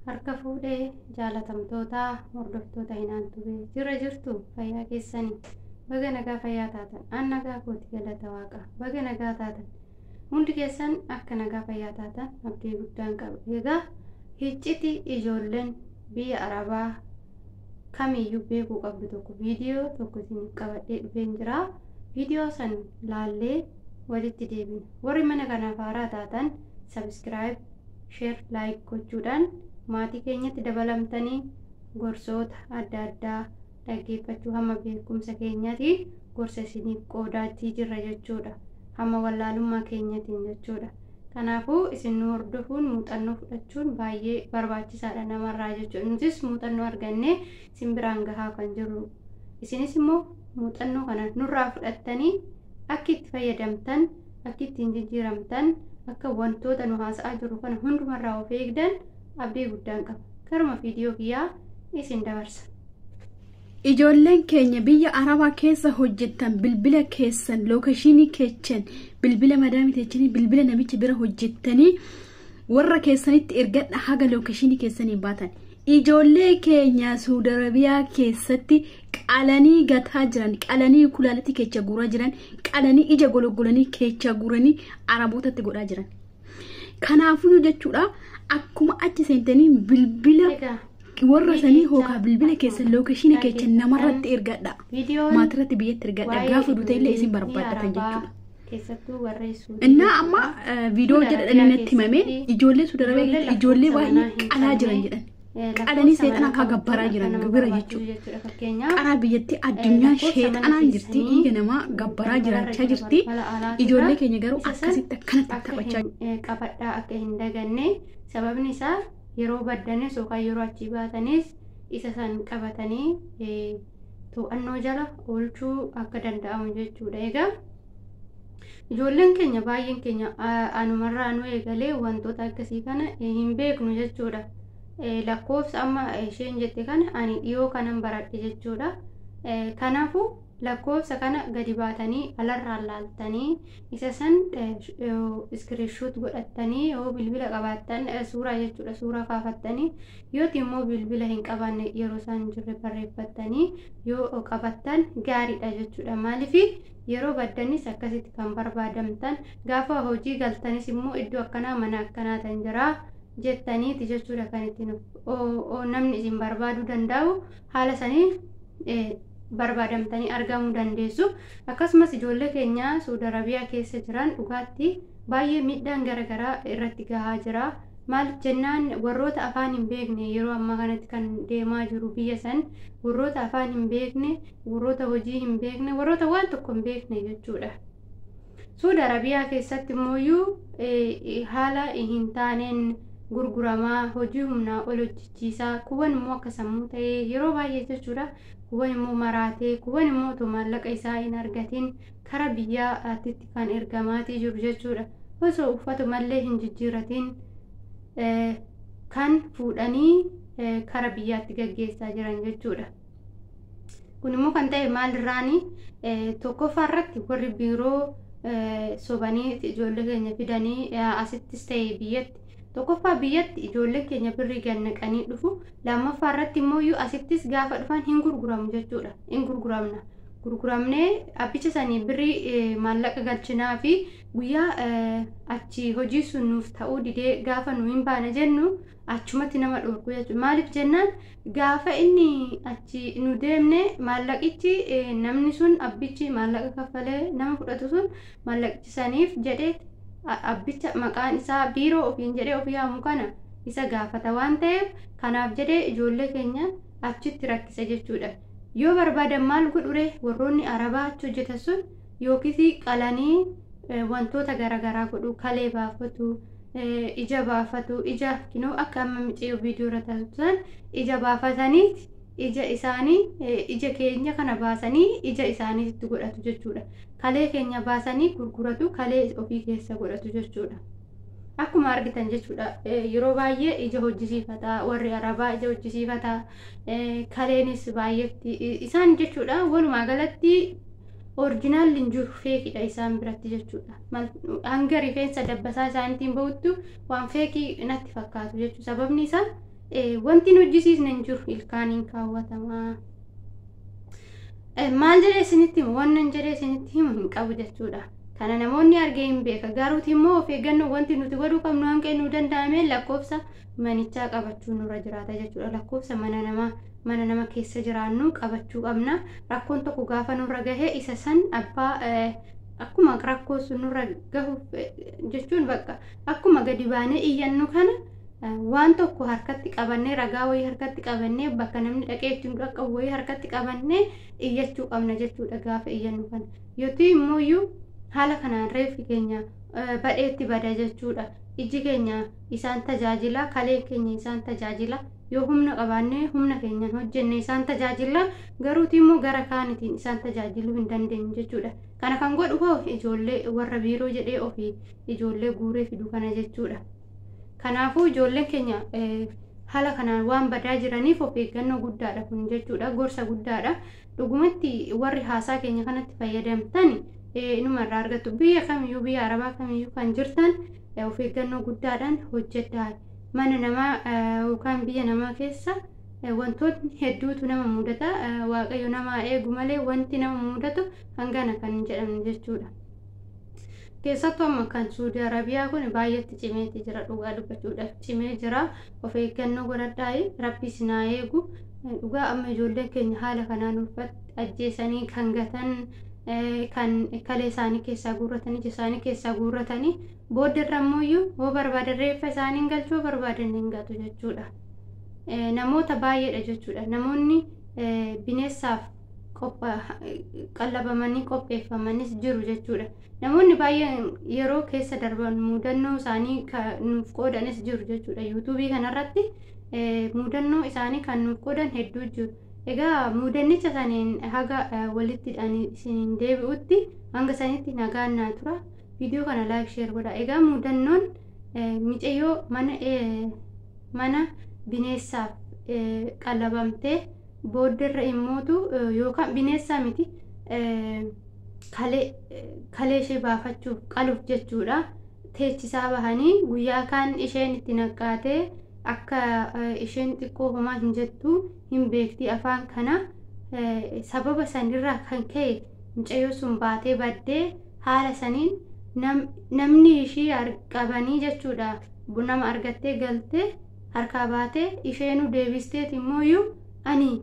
Harka fuudhee jaalatamtoota hordoftoota Hinaan Tube jira jirtu fayyaa keessanii baga nagaa fayyaa taatan. An nagaa kooti, galata waaqa. Baga nagaa taatan. Hundi keessan akka nagaa fayyaa taatan abdii guddaan qaba. Egaa hicciti ijoolleen biyya Arabaa kamiyyuu beekuu qabdu tokko, viidiyoo tokko isiniif qabadhee dhufeen jira. Viidiyoo san laallee walitti deebina. Warri mana kanaaf haaraa taatan subscribe, share, like gochuudhaan maatii keenyatti dabalamtanii gorsoota adda addaa dhaggeeffachuu, hamma beekumsa keenyaatiin gorsa isiniif qoodaatii jirra jechuudha. Hamma wallaalummaa keenyatiin jechuudha. Kanaafuu isin nu hordofuun muuxannoo fudhachuun baay'ee barbaachisaadha namarraa jechuudha. Nutis muuxannoo argannee isin biraan gahaa kan jirru. Isinis immoo muuxannoo kana nurraa fudhattanii akka itti fayyadamtan, akka ittiin jijjiiramtan, akka wantoota nu haasa'aa jirru kana hundumarraa of eegdan abdii guddaan qaba. Karuma viidiyoo kiyyaa isin dabarsa. Ijoolleen keenya biyya Arabaa keessa hojjettan, bilbila keessan, location keessan, bilbila madaamii teessanii, bilbila namicha bira hojjettanii warra keessanitti ergadha haga location keessanii baatan. Ijoollee keenya Suudi Arabiyaa keessatti qalanii gataa jiran, qalanii kulaalitti keessa guuraa jiran, qalanii ija gologgolanii keessa guuranii Arabootatti godhaa jiran. Kanaafuu jechuudha, akkuma achi seentanii bilbila warra sanii hookaa bilbila keessan, location keessan namarratti ergadha. Maatirratti, biyyatti ergadha. Gaafa duute illee isin barbaaddatan jechuudha. Keessattuu warri Innaa amma viidiyoo jedhanii natti himame, ijoollee Suudi Arabiyaa keessatti ijoollee baay'ee qalaa jiran jedhan. Qalanii seexana akka gabbaraa jiran bira jechuudha. Qaraa biyyatti addunyaan sheexanaan jirti, dhiiga namaa gabbaraa jiraachaa jirti. Ijoollee keenya garuu akkasitti akkanatti taphachaa qabadhaa akka hin daganne. Sababni isaa yeroo baddanis yookaan yeroo achii baatanis isa san qabatanii to'annoo jala oolchuu akka danda'amu jechuudha. Egaa ijoolleen keenya baay'een keenya anumarraa nu eegalee wantoota akkasii kana hin beeknu jechuudha. Lakkoofsa amma isheen jette kana ani dhiyoo kanan baradhe jechuudha. Kanaafuu lakkoofsa kana gadi baatanii alarraan laaltanii isa san screenshot godhattanii, yoo bilbila qabaattan suuraa jechuudha, suuraa kaafattanii, yooti immoo bilbila hin qabaanne yeroo isaan hin jirre barreeffattanii yoo qabattan gaariidha jechuudha. Maaliif yeroo baddanis akkasitti kan barbaadamtan, gaafa hojii galtanis immoo iddoo akkanaa, mana akkanaa tan jiraa jettaniiti jechuudha kan ittiin namni isin barbaaduu danda'u. Haala sanii barbaadamtanii argamuu dandeessu. Akkasumas ijoollee keenya Suudi Arabiyaa keessa jiran dhugaatti baay'ee miidhaan garaagaraa irratti gahaa jira. Maaliif jennaan, warroota afaan hin beekne yeroo ammaa kanatti kan deemaa jiru biyya san warroota afaan hin beekne, warroota hojii hin beekne, warroota waan tokko hin beekne jechuudha. Suudi Arabiyaa keessatti immoo haala hin taaneen gurguramaa, hojii humnaa ol hojjechiisaa, kuban immoo akka sammuu ta'ee yeroo baay'ee jechuudha. Kuban immoo maraatee, kuban immoo otoo maallaqa isaa hin argatin kara biyyaatti kan ergamaatii jiru jechuudha. Osoo uffatumallee hin jijjiiratin kan fuudhanii kara biyyaatti gaggeessaa jiran jechuudha. Kun immoo kan ta'e maalirraani? Tokkoffaa irratti warri biiroo sobanii ijoollee keenya fidanii asittis ta'e biyyatti, tokkoffaa biyyatti ijoollee keenya birrii gannaqanii dhufu, lammaffaa irratti immoo asittis gaafa dhufan hin gurguramu jechuudha. Hin gurguramna. Gurguramnee abbicha sanii birrii maallaqa galchinaa fi guyyaa achi hojii sun nuuf ta'uu didee gaafa nu hin baane jennu achumatti nama dhorku jechuudha. Maaliif jennaan, gaafa inni achi nu deemne maallaqichi namni sun, abbichi maallaqa kaffalee nama fudhatu sun, maallaqichi saniif jedhee abbicha maqaan isaa biiroo ofiin jedhee ofii yaamu kana isa gaafata waan ta'eef, kanaaf jedhee ijoollee keenya achitti rakkisa jechuudha. Yoo barbaadan maal godhure? Warroonni Arabaa achi hojjetan sun yookiis qalanii wantoota garaagaraa godhu, kalee baafatu, ija baafatu, ija kinoo akka amma micayyoo viidiyoo irra taasisan ija baafatanii, ija isaanii, ija keenya kana baasanii ija isaaniitti godhatu jechuudha. Kalee keenya baasanii gurguratu, kalee ofii keessa godhatu jechuudha. Akkuma argitan jechuudha, yeroo baay'ee ija hojjisiifata warri Arabaa, ija hojjisiifata, kaleenis baay'eetti isaan jechuudha. Walumaa galatti originalli hin jiru, fakedha isaan biratti jechuudha. Hanga rifeensa dabbasaa isaaniitiin bahuttu waan fake natti fakkaatu jechuudha. Sababni isaa Wanti nu hojjisiisne hin jiru, ilkaaniin kaawwatamaa. Maal jedhee isinitti himu, wannan jedhee isinitti himu hin qabu jechuudha. Kana namoonni argee hin beeka. Garuuti immoo of eeggannoo wanti nuti godhuu qabnu hanqee nu danda'ame lakkoofsa manichaa qabachuu nurra jiraata jechuudha. Lakkoofsa mana nama keessa jiraannu qabachuu qabna. Rakkoon tokko gaafa nurra gahee isa san abbaa akkuma rakkoo sun nurra gahuuf jechuun bakka akkuma gadi baanee iyyannu kana waan tokko harkatti qabannee, ragaa wayii harkatti qabannee, bakka namni dhaqee ittiin dhaqqabu wayii harkatti qabannee iyyachuu qabna jechuudha gaafa iyyannu kana. Yootii immoo haala kanaan reeffi keenya badheetti bada jechuudha. Iji keenya isaan tajaajila, kaleen keenya isaan tajaajila. Yoo humna qabaannee humna keenyaan hojjenne isaan tajaajila, garuuti immoo gara kaanitiin isaan tajaajiluu hin dandeenyu jechuudha. Kana kan godhu hoo ijoollee warra biiroo jedhee ofii ijoollee guuree fidu kana jechuudha. Kanaafuu ijoolleen keenya haala kanaan waan badaa jiraniif of eeggannoo guddaadha kun jechuudha. Gorsa guddaadha. Dhugumatti warri haasaa keenya kanatti fayyadamtan inuma irraa argattu. Biyya kamiyyuu, biyya Arabaa kamiyyuu kan jirtan of eeggannoo guddaadhaan hojjedhaa. Mana namaa yookaan biyya namaa keessa wantootni hedduutu nama mudata. Waaqayyo nama eegu malee wanti nama mudatu hangana kan hin jedhamne jechuudha. Keessattuu amma kan Suudi Arabiyaa kun baay'eetti cimeetti jira, dhugaa dubbachuudhaaf cimee jira. Of eeggannoo godhadhaa, Rabbi isin haa eegu. Dhugaa amma ijoolleen keenya haala kanaan ulfatti ajjeesanii kan gatan, kan kalee isaanii keessaa guurratanii, ija isaanii keessaa guurratanii, booddarra immoo yoo barbaadan reeffa isaanii hin galchuu, barbaadan hin gatu jechuudha. Namoota baay'eedha jechuudha. Namoonni bineensaaf qallabamanii qopheeffamanis jiru jechuudha. Namoonni baay'een yeroo keessa darban mudannoo isaanii kan nuuf qoodanis jiru jechuudha. Yuutuubii kanarratti mudannoo isaanii kan nuuf qoodan hedduu jiru. Egaa mudannicha saniin haga walitti isiniin deebi'utti hanga sanitti nagaan naa tura. Viidiyoo kana like, share godha. Egaa mudannoon micayyoo mana bineensaaf qallabamtee booddarra immootu yookaan bineensaa miti kalee ishee baafachuuf qaluuf jechuudha. Teechisaa bahanii guyyaa kaan isheen itti naqqaatee akka isheen xiqqoo homaa hin jettu hin beekti afaan kana. Sababa sanirraa kan ka'e mucayyoo sun baatee baddee haala saniin namni ishii qabanii jechuudha. Nama argattee galtee harkaa baatee isheenuu deebisteet immoo ani